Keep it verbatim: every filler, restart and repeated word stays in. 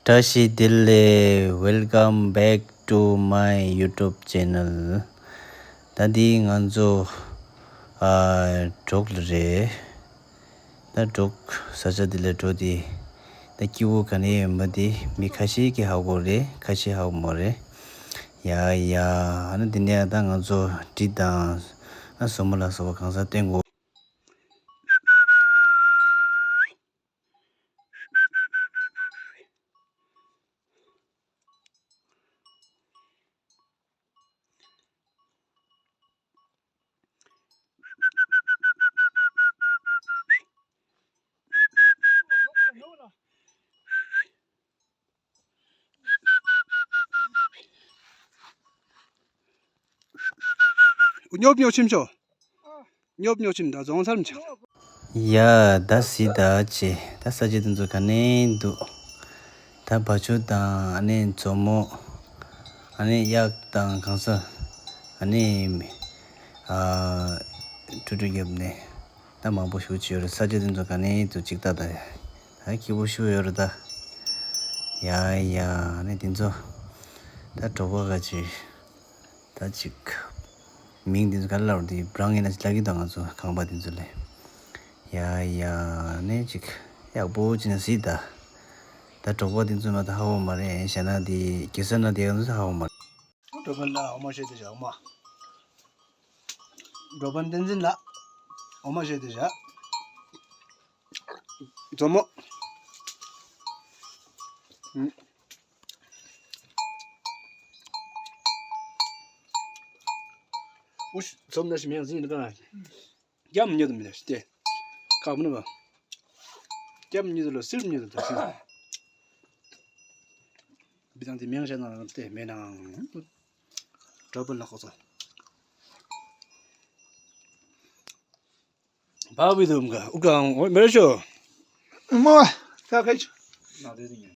བཀྲ་ཤིས་བདེ་ལེགས། Welcome back to my YouTube channel. ད་འདི་ང་ཚོ་ཨ་གྲོགས་ལ་རེད། ད་གྲོགས་ས་ཆ་འདི་ལ་འགྲོ་དེ། ད་སྐྱིད་པོ་ག་ནས་ཡོད་མ་དེ་མི་ཁ་ཤས་ཀྱིས་ཧ་གོ་རེད། ཁ་ཤས་ཧ་གོ་མ་རེད། ཡ་ཡ། ཨ་ནི་འདི་ནས་ད་ང་ཚོ་འབྲི་དང་ཨ་ཟོ་མོ་ལ་སོགས་པ་གང་ཟག་བསྟན་དགོས། ཉོབ་ཉོབ་ཕྱིན་ཆོག་ཉོབ་ཉོབ་ཕྱིན་ད་རྫོང་ཚར་མི་ཆོག་ཡ་ད་སི་ད་ཅེ། ད་ས་ཆ་དེ་ཚོ་ག་ནས་འདུག་ད་བ་ཕྱུགས་དང་ཨ་ནི་མཛོ་མོ། ཨ་ནི་གཡག་དང་གང་ས། ཨ་ནི་ཨ་ཀྲུ་ཀྲུ་རྒྱབ་ནས་ད་མང་པོ་ཞིག་བྱས་ཡོད་རེད། ས་ཆ་དེ་ཚོ་ག་ནས་འདུག་ཅིག་ལྟ་ད། ད་སྐྱིད་པོ་ཞིག་ཡོད་རེད་ད། ཡ་ཡ། ཨ་ནི་དེ་ཚོ་ད་གྲོགས་པོ་ག་ཅིག་ད་ཅིག་མིང་འདི་ཚོ་ག་རེ་ལབ་རེད། འདི་བྲང་ཡིན་ན་ཅིག་ལབ་ཀྱི་འདུག་ང་ཚོ་ཁང་པ་འདི་ཚོ་ལས། ཡ་ཡ་ནས་ཅིག་ཡག་པོ་ཅིག་ན་སྲིད་ད། ད་གྲོགས་པོ་འདི་ཚོ་མ་ད་ཧ་གོ་མ་རེད། ཡིན་ཞེ་ན་འདི་གེ་སར་ན་དེ་ཡང་ཚོ་ཧ་གོ་མ་རེད། འགྲོ་ཕན་ལ་འོ་མ་བཤད་དེ་བཞག་འོ་མ། འགྲོ་ཕན་བསྟན་འཛིན་ལ་འོ་མ་བཤད་དེ་བཞག་མཛོ་མོ། ཨུ། འུ་ཤ་ཚོམ་ན་ཞིག་མེད་ཟིན་ནི་གང་། རྒྱམ་ཉོ་དུ་མི་ལ་ཤི་སྟེ། ཁག་མི་ནུ་བ། རྒྱམ་ཉོ་དུ་ལ་སིལ་ཉོ་དུ་ད་ཤི། བི་དང་དེ་མེང་ཤ་ན་སྟེ་མེ་ནང་། གྲོ་པོ་ལ་ཁོ་ཚོ། བ་བི་དུ་མ་ག་ཨུ་གང་འོ་མེ་ར་ཤོ། མོ། ཁ་ཁ་ཆུ།